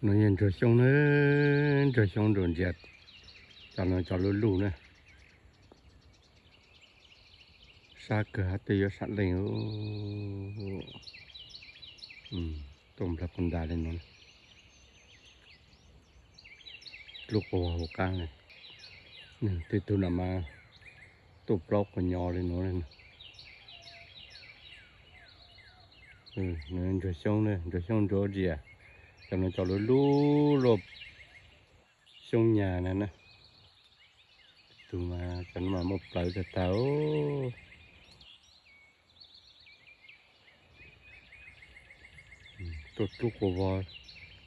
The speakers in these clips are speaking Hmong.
No yog ntsuag xyoob na, ntsuag xyoob nrog ntsia cov no cov luj luj na. Sab kawg hab twb yuav sam leej. Tuaj nplawg quas ntas li no, lub quas vog hauv qab na. Tej tug no mas tuaj plaub quas nyo li no. Ntsuag xyoob, ntsuag xyoob ntsuag ntsia, cov no cov luj luj luaj xyoob nyas na na. Tus mas cov no mas muaj plawv tag tag. Tuaj dlub quas vog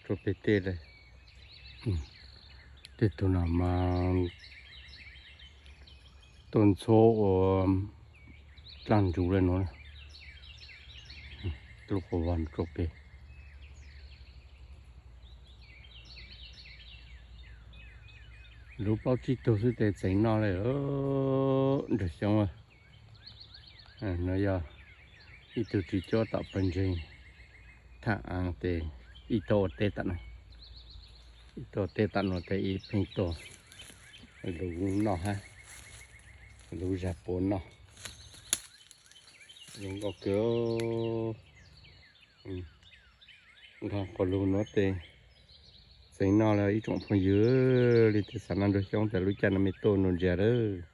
rau pem tej lawm. Tej tug no mas tuaj ntxhuab ua dlaaj ntsuv li no. Dlub quas vog rau pem. Lub plaub tsib tug xwb tes txeev noj li ntsuag xyoob. No yog ib tug tswv cuab tom pawg ntseeg, tham tes ib tug ua teb tam no, ib tug ua teb tam no tes ib pheej tuaj luv noj hab, luv zag puav noj. Zoo nkauj kawg. Nqa quas lug nuav tes txeev noj lawm ib tsoom phooj ywg. Leej twg xav noj ntsuag xyoob tas lub caij no mej tuaj nrug ntsia lawm.